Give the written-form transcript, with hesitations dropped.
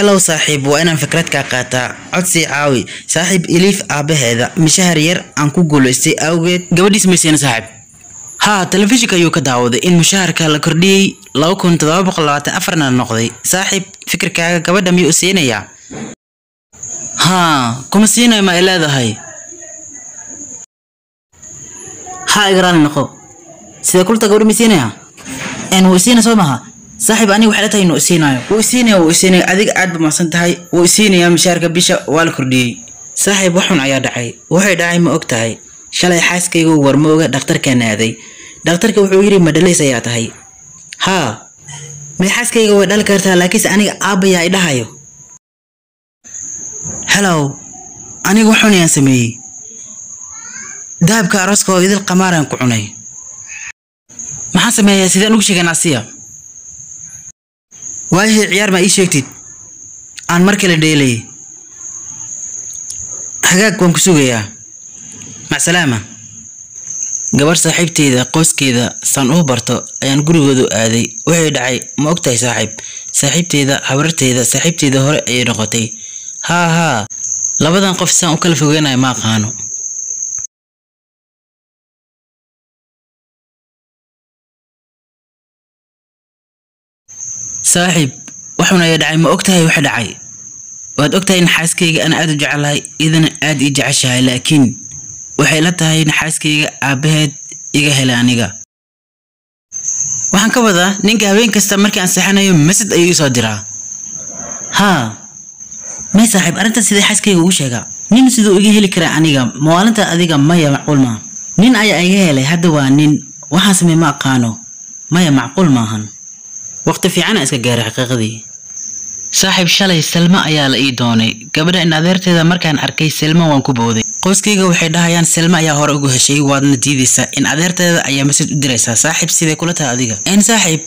Hellow saaxiib, waa inaan fikrad kaa qaataa. Codsi caawi saaxiib. Iliif aabaheeda mishahar yar aan ku guulaystay awgeed gabadhiis maysiina saaxiib. Haa, telefishinka ayuu ka daawaday in mushaharka la kordhiyey, 2724 na noqday. Saaxiib, fikirkaaga gabadha miyuu siinayaa? Haa, kuma siinayo ma ay leedahay? Haa, iga raali noqo. Sidee kulta, gabadha ma siinayaa? Wuu isiina soo maha saaxiib? Aniga waxay la tahay inuu isiinayo. Wuu isiinaya, wuu isiinaya. Adiga aad ba mahadsan tahay. Wuu isiinayaa, mishaarka bisha waa la kordhiyey. Saaxiib, waxun ayaa dhacay. Waxay dhacay ma og tahay? Shalay xaaskaygu war ma oga, dhakhtarkaan aaday. Dhakhtarka wuxuu yidhi ma dhalays ayaa tahay. Haa, may xaaskayga way dhali kartaa, laakiinse aniga aabbayaa i dhahayo. Hellow, aniga waxun ayaan sameeyey. Dahabka arooska oo idil qamaaraan ku cunay. Maxaan sameeyaa? Sideen ugu sheegay Nasiya? Waayahii, ciyaar ma ii sheegtid aan mar kale dheelayay? Hagaag, waan ku sugayaa. Macsalaama. Gabarh saaxiibteyda qoyskeeda saan u barto ayaan gurigoodu aaday. Waxay dhacay ma ogtahay saaxiib? Saaxiibteyda habarteeda saaxiibteyda hore ayay noqotay. Haa haa, labadan qof saan u kala fogeynayo ma aqaano. Saaxiib, waxun ayaa dhacay. Ma ogtahay waxa dhacay? Waad ogtahay in xaaskayga ana aad u jecelahay, idana aad ii jeceshahay, laakiin waxay la tahay in xaaskayga aabbaheed iga helay. Aniga waxaan ka wadaa ninka habeen kasta markii aan seexanayo masad ayuu ii soo diraa. Haa, may saaxiib, arrintan sidee xaaskayga ugu sheegaa? Nin siduu iga heli karaa aniga mawaalinta? Adiga maya, macquul maaha. Nin ayaa iga helay hadda, waa nin. Waxaan samey ma aqaano. Maya, macquul maahan. Waqti fiican aan iska gaaray xaqiiqadii. Saaxiib, shalay Selma ayaa la ii doonay, gabadha in adeerteeda. Markaan arkay Selma waan ku booday. Qoyskayga waxay dhahayaan Selma ayaa hore ugu heshay, waadna diidaysaa, in adeerteeda ayaa masaj u diraysaa. Saaxiib, sidee kula tahay adiga? Saaxiib,